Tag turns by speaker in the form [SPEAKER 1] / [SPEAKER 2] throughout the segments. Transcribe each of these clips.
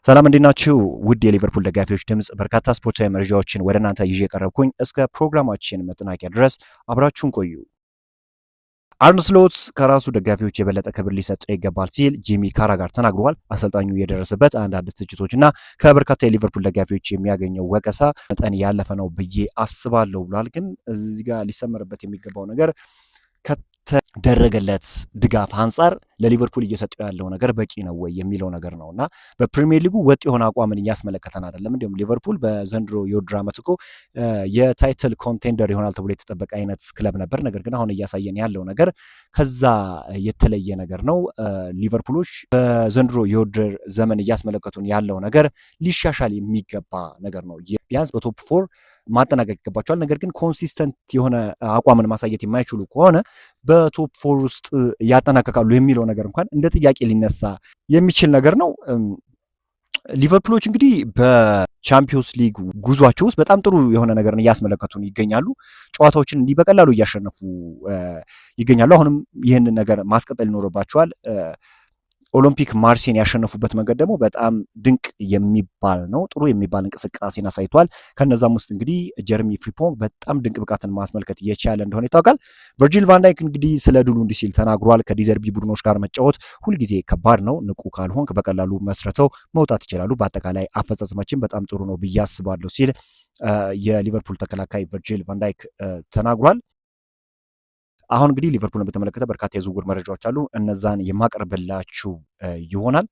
[SPEAKER 1] ሰላም፣ እንዴት ናችሁ? ውድ የሊቨርፑል ደጋፊዎች ድምፅ፣ በርካታ ስፖርታዊ መረጃዎችን ወደ እናንተ ይዤ የቀረብኩኝ፣ እስከ ፕሮግራማችን መጠናቀቂያ ድረስ አብራችሁን ቆዩ። አርነ ስሎት ከራሱ ደጋፊዎች የበለጠ ክብር ሊሰጠው ይገባል ሲል ጂሚ ካራጋር ተናግሯል። አሰልጣኙ የደረሰበት አንዳንድ ትችቶችና ከበርካታ የሊቨርፑል ደጋፊዎች የሚያገኘው ወቀሳ መጠን ያለፈ ነው ብዬ አስባለሁ ብሏል። ግን እዚህ ጋር ሊሰመርበት የሚገባው ነገር ከተደረገለት ድጋፍ አንጻር ለሊቨርፑል እየሰጠው ያለው ነገር በቂ ነው ወይ የሚለው ነገር ነው እና በፕሪሚየር ሊጉ ወጥ የሆነ አቋምን እያስመለከተን አይደለም። እንዲሁም ሊቨርፑል በዘንድሮ የውድድር ዓመት እኮ የ title contender ይሆናል ተብሎ የተጠበቀ አይነት ክለብ ነበር። ነገር ግን አሁን እያሳየን ያለው ነገር ከዛ የተለየ ነገር ነው። ሊቨርፑሎች በዘንድሮ የውድድር ዘመን እያስመለከቱን ያለው ነገር ሊሻሻል የሚገባ ነገር ነው። ቢያንስ በ top four ማጠናቀቅ ይገባቸዋል። ነገር ግን consistent የሆነ አቋምን ማሳየት የማይችሉ ከሆነ በ top four ውስጥ ያጠናቀቃሉ የሚለው ነገር እንኳን እንደ ጥያቄ ሊነሳ የሚችል ነገር ነው። ሊቨርፑሎች እንግዲህ በቻምፒዮንስ ሊግ ጉዟቸው ውስጥ በጣም ጥሩ የሆነ ነገርን እያስመለከቱን ይገኛሉ። ጨዋታዎችን እንዲህ በቀላሉ እያሸነፉ ይገኛሉ። አሁንም ይህንን ነገር ማስቀጠል ይኖርባቸዋል። ኦሎምፒክ ማርሴን ያሸነፉበት መንገድ ደግሞ በጣም ድንቅ የሚባል ነው። ጥሩ የሚባል እንቅስቃሴን አሳይቷል። ከነዛም ውስጥ እንግዲህ ጀርሚ ፍሪፖንግ በጣም ድንቅ ብቃትን ማስመልከት የቻለ እንደሆነ ይታወቃል። ቨርጂል ቫንዳይክ እንግዲህ ስለ ድሉ እንዲህ ሲል ተናግሯል። ከዲዘርቢ ቡድኖች ጋር መጫወት ሁልጊዜ ከባድ ነው። ንቁ ካልሆንክ በቀላሉ መስርተው መውጣት ይችላሉ። በአጠቃላይ አፈጻጸማችን በጣም ጥሩ ነው ብዬ አስባለሁ ሲል የሊቨርፑል ተከላካይ ቨርጂል ቫንዳይክ ተናግሯል። አሁን እንግዲህ ሊቨርፑልን በተመለከተ በርካታ የዝውውር መረጃዎች አሉ። እነዛን የማቀርብላችሁ ይሆናል።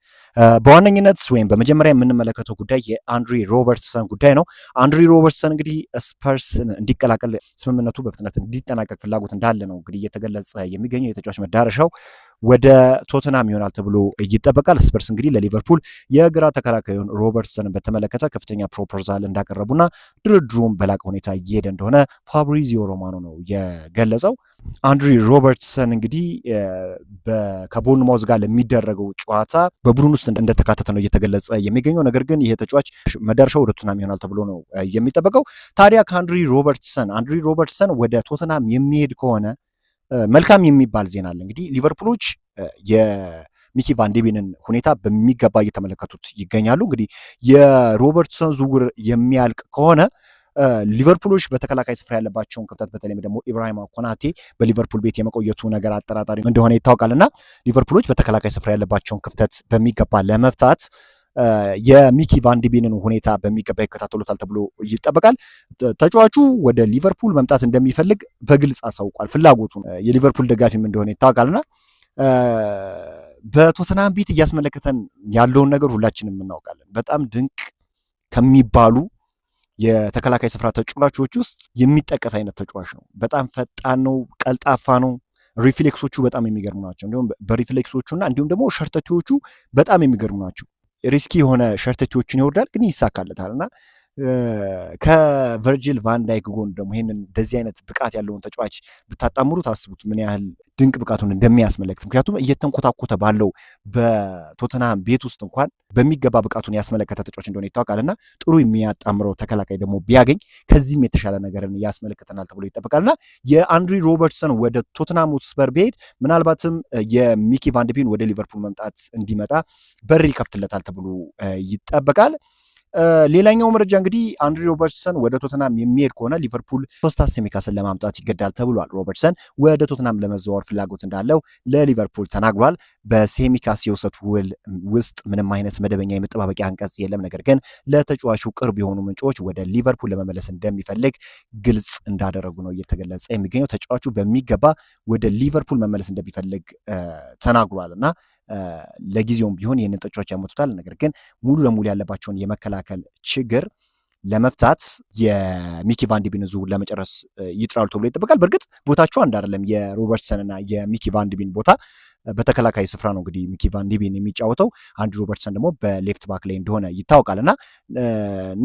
[SPEAKER 1] በዋነኝነት ወይም በመጀመሪያ የምንመለከተው ጉዳይ የአንድሪ ሮበርትሰን ጉዳይ ነው። አንድሪ ሮበርትሰን እንግዲህ ስፐርስን እንዲቀላቀል ስምምነቱ በፍጥነት እንዲጠናቀቅ ፍላጎት እንዳለ ነው እንግዲህ እየተገለጸ የሚገኘው። የተጫዋች መዳረሻው ወደ ቶተንሃም ይሆናል ተብሎ ይጠበቃል። ስፐርስ እንግዲህ ለሊቨርፑል የግራ ተከላካዩን ሮበርትሰንን በተመለከተ ከፍተኛ proposal እንዳቀረቡና ድርድሩም በላቀ ሁኔታ እየሄደ እንደሆነ ፋብሪዚዮ ሮማኖ ነው የገለጸው። አንድሪ ሮበርትሰን እንግዲህ ከቦርንማውዝ ጋር ለሚደረገው ጨዋታ በቡድን ውስጥ እንደተካተተ ነው እየተገለጸ የሚገኘው። ነገር ግን ይሄ ተጫዋች መዳረሻው ወደ ቶተንሃም ይሆናል ተብሎ ነው የሚጠበቀው። ታዲያ ከአንድሪ ሮበርትሰን አንድሪ ሮበርትሰን ወደ ቶተንሃም የሚሄድ ከሆነ መልካም የሚባል ዜና አለ። እንግዲህ ሊቨርፑሎች የሚኪ ቫንዴቤንን ሁኔታ በሚገባ እየተመለከቱት ይገኛሉ። እንግዲህ የሮበርትሰን ዝውውር የሚያልቅ ከሆነ ሊቨርፑሎች በተከላካይ ስፍራ ያለባቸውን ክፍተት፣ በተለይም ደግሞ ኢብራሂማ ኮናቴ በሊቨርፑል ቤት የመቆየቱ ነገር አጠራጣሪ እንደሆነ ይታወቃል እና ሊቨርፑሎች በተከላካይ ስፍራ ያለባቸውን ክፍተት በሚገባ ለመፍታት የሚኪ ቫንዲቤንን ሁኔታ በሚገባ ይከታተሉታል ተብሎ ይጠበቃል። ተጫዋቹ ወደ ሊቨርፑል መምጣት እንደሚፈልግ በግልጽ አሳውቋል። ፍላጎቱ የሊቨርፑል ደጋፊም እንደሆነ ይታወቃልና በቶተንሃም ቤት እያስመለከተን ያለውን ነገር ሁላችንም እናውቃለን። በጣም ድንቅ ከሚባሉ የተከላካይ ስፍራ ተጫዋቾች ውስጥ የሚጠቀስ አይነት ተጫዋች ነው። በጣም ፈጣን ነው፣ ቀልጣፋ ነው። reflex ኦቹ በጣም የሚገርሙ ናቸው። እንዲሁም በ reflex ኦቹና እንዲሁም ደግሞ ሸርተቴዎቹ በጣም የሚገርሙ ናቸው። risky የሆነ ሸርተቴዎችን ይወርዳል፣ ግን ይሳካለታል እና ከቨርጂል ቫንዳይክ ጎን ደግሞ ይህንን እንደዚህ አይነት ብቃት ያለውን ተጫዋች ብታጣምሩ ታስቡት ምን ያህል ድንቅ ብቃቱን እንደሚያስመለክት። ምክንያቱም እየተንኮታኮተ ባለው በቶተንሃም ቤት ውስጥ እንኳን በሚገባ ብቃቱን ያስመለከተ ተጫዋች እንደሆነ ይታወቃል እና ጥሩ የሚያጣምረው ተከላካይ ደግሞ ቢያገኝ ከዚህም የተሻለ ነገርን ያስመለክተናል ተብሎ ይጠበቃል እና የአንድሪ ሮበርትሰን ወደ ቶተንሃም ሆትስፐር ቢሄድ ምናልባትም የሚኪ ቫንደቤን ወደ ሊቨርፑል መምጣት እንዲመጣ በር ይከፍትለታል ተብሎ ይጠበቃል። ሌላኛው መረጃ እንግዲህ አንድሪ ሮበርትሰን ወደ ቶተናም የሚሄድ ከሆነ ሊቨርፑል ኮስታስ ሲሚካስን ለማምጣት ይገዳል ተብሏል። ሮበርትሰን ወደ ቶተናም ለመዘዋወር ፍላጎት እንዳለው ለሊቨርፑል ተናግሯል። በሴሚካስ የውሰት ውል ውስጥ ምንም አይነት መደበኛ የመጠባበቂያ አንቀጽ የለም። ነገር ግን ለተጫዋቹ ቅርብ የሆኑ ምንጮች ወደ ሊቨርፑል ለመመለስ እንደሚፈልግ ግልጽ እንዳደረጉ ነው እየተገለጸ የሚገኘው። ተጫዋቹ በሚገባ ወደ ሊቨርፑል መመለስ እንደሚፈልግ ተናግሯል እና ለጊዜውም ቢሆን ይህንን ተጫዋች ያመጡታል። ነገር ግን ሙሉ ለሙሉ ያለባቸውን የመከላከል ችግር ለመፍታት የሚኪ ቫንዲቢን ዝውውር ለመጨረስ ይጥራሉ ተብሎ ይጠበቃል። በእርግጥ ቦታቸው አንድ አይደለም። የሮበርትሰን እና የሚኪ ቫንዲቢን ቦታ በተከላካይ ስፍራ ነው እንግዲህ ሚኪ ቫንዲቢን የሚጫወተው፣ አንድሪ ሮበርትሰን ደግሞ በ left back ላይ እንደሆነ ይታወቃል። እና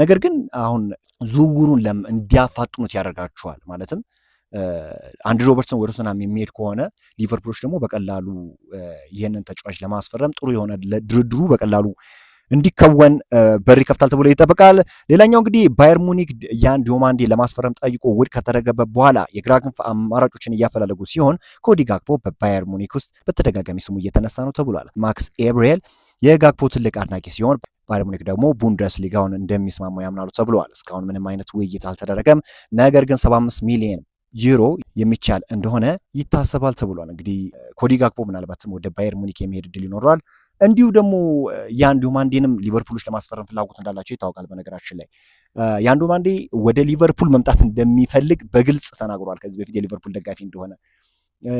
[SPEAKER 1] ነገር ግን አሁን ዝውውሩን እንዲያፋጥኑት ያደርጋቸዋል። ማለትም አንድሪ ሮበርትሰን ወደ ቶተንሃም የሚሄድ ከሆነ ሊቨርፑሎች ደግሞ በቀላሉ ይህንን ተጫዋች ለማስፈረም ጥሩ የሆነ ድርድሩ በቀላሉ እንዲከወን በር ይከፍታል ተብሎ ይጠበቃል። ሌላኛው እንግዲህ ባየር ሙኒክ ያን ዲዮማንዴ ለማስፈረም ጠይቆ ውድቅ ከተደረገበት በኋላ የግራ ክንፍ አማራጮችን እያፈላለጉ ሲሆን ኮዲ ጋክፖ በባየር ሙኒክ ውስጥ በተደጋጋሚ ስሙ እየተነሳ ነው ተብሏል። ማክስ ኤብሬል የጋክፖ ትልቅ አድናቂ ሲሆን ባየር ሙኒክ ደግሞ ቡንደስሊጋውን እንደሚስማሙ ያምናሉ ተብሏል። እስካሁን ምንም አይነት ውይይት አልተደረገም። ነገር ግን 75 ሚሊዮን ዩሮ የሚቻል እንደሆነ ይታሰባል ተብሏል። እንግዲህ ኮዲ ጋክፖ ምናልባትም ወደ ባየር ሙኒክ የሚሄድ እድል ይኖረዋል። እንዲሁ ደግሞ ያን ዲዮማንዴንም ሊቨርፑሎች ለማስፈረም ፍላጎት እንዳላቸው ይታወቃል። በነገራችን ላይ ያን ዲዮማንዴ ወደ ሊቨርፑል መምጣት እንደሚፈልግ በግልጽ ተናግሯል። ከዚህ በፊት የሊቨርፑል ደጋፊ እንደሆነ፣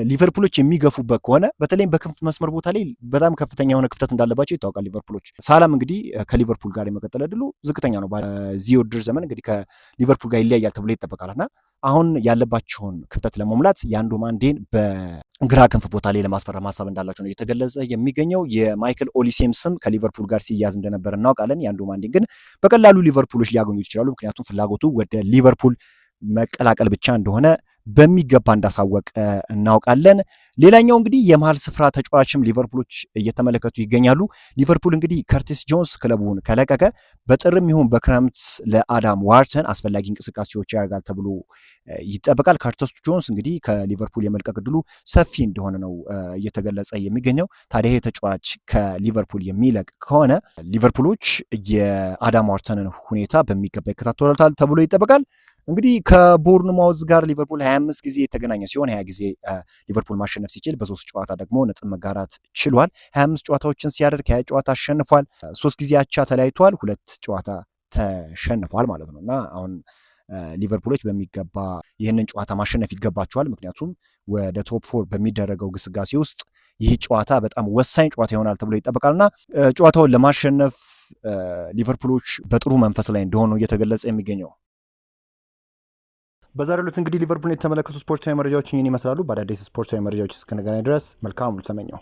[SPEAKER 1] ሊቨርፑሎች የሚገፉበት ከሆነ በተለይም በክንፍ መስመር ቦታ ላይ በጣም ከፍተኛ የሆነ ክፍተት እንዳለባቸው ይታወቃል ሊቨርፑሎች። ሳላም እንግዲህ ከሊቨርፑል ጋር የመቀጠል እድሉ ዝቅተኛ ነው። በዚህ የውድድር ዘመን እንግዲህ ከሊቨርፑል ጋር ይለያያል ተብሎ ይጠበቃል እና አሁን ያለባቸውን ክፍተት ለመሙላት ያን ዲዮማንዴን በግራ ክንፍ ቦታ ላይ ለማስፈረም ሀሳብ እንዳላቸው ነው እየተገለጸ የሚገኘው። የማይክል ኦሊሴም ስም ከሊቨርፑል ጋር ሲያዝ እንደነበር እናውቃለን። ያን ዲዮማንዴን ግን በቀላሉ ሊቨርፑሎች ሊያገኙት ይችላሉ። ምክንያቱም ፍላጎቱ ወደ ሊቨርፑል መቀላቀል ብቻ እንደሆነ በሚገባ እንዳሳወቀ እናውቃለን። ሌላኛው እንግዲህ የመሀል ስፍራ ተጫዋችም ሊቨርፑሎች እየተመለከቱ ይገኛሉ። ሊቨርፑል እንግዲህ ከርቲስ ጆንስ ክለቡን ከለቀቀ በጥርም ይሁን በክረምት ለአዳም ዋርተን አስፈላጊ እንቅስቃሴዎች ያደርጋል ተብሎ ይጠበቃል። ከርቲስ ጆንስ እንግዲህ ከሊቨርፑል የመልቀቅ እድሉ ሰፊ እንደሆነ ነው እየተገለጸ የሚገኘው። ታዲያ ይህ ተጫዋች ከሊቨርፑል የሚለቅ ከሆነ ሊቨርፑሎች የአዳም ዋርተንን ሁኔታ በሚገባ ይከታተሉታል ተብሎ ይጠበቃል። እንግዲህ ከቦርንማውዝ ጋር ሊቨርፑል 25 ጊዜ የተገናኘ ሲሆን 20 ጊዜ ሊቨርፑል ማሸነፍ ሲችል በ3 ጨዋታ ደግሞ ነጥብ መጋራት ችሏል። 25 ጨዋታዎችን ሲያደርግ 20 ጨዋታ አሸንፏል። 3 ጊዜ አቻ ተለያይቷል። 2 ጨዋታ ተሸንፏል ማለት ነው እና አሁን ሊቨርፑሎች በሚገባ ይህንን ጨዋታ ማሸነፍ ይገባቸዋል። ምክንያቱም ወደ top four በሚደረገው ግስጋሴ ውስጥ ይህ ጨዋታ በጣም ወሳኝ ጨዋታ ይሆናል ተብሎ ይጠበቃልና ጨዋታውን ለማሸነፍ ሊቨርፑሎች በጥሩ መንፈስ ላይ እንደሆኑ እየተገለጸ የሚገኘው። በዛሬው ዕለት እንግዲህ ሊቨርፑልን የተመለከቱ ስፖርታዊ መረጃዎች ይህን ይመስላሉ። በአዳዲስ ስፖርታዊ መረጃዎች እስክንገናኝ ድረስ መልካም ሁሉ ተመኘው።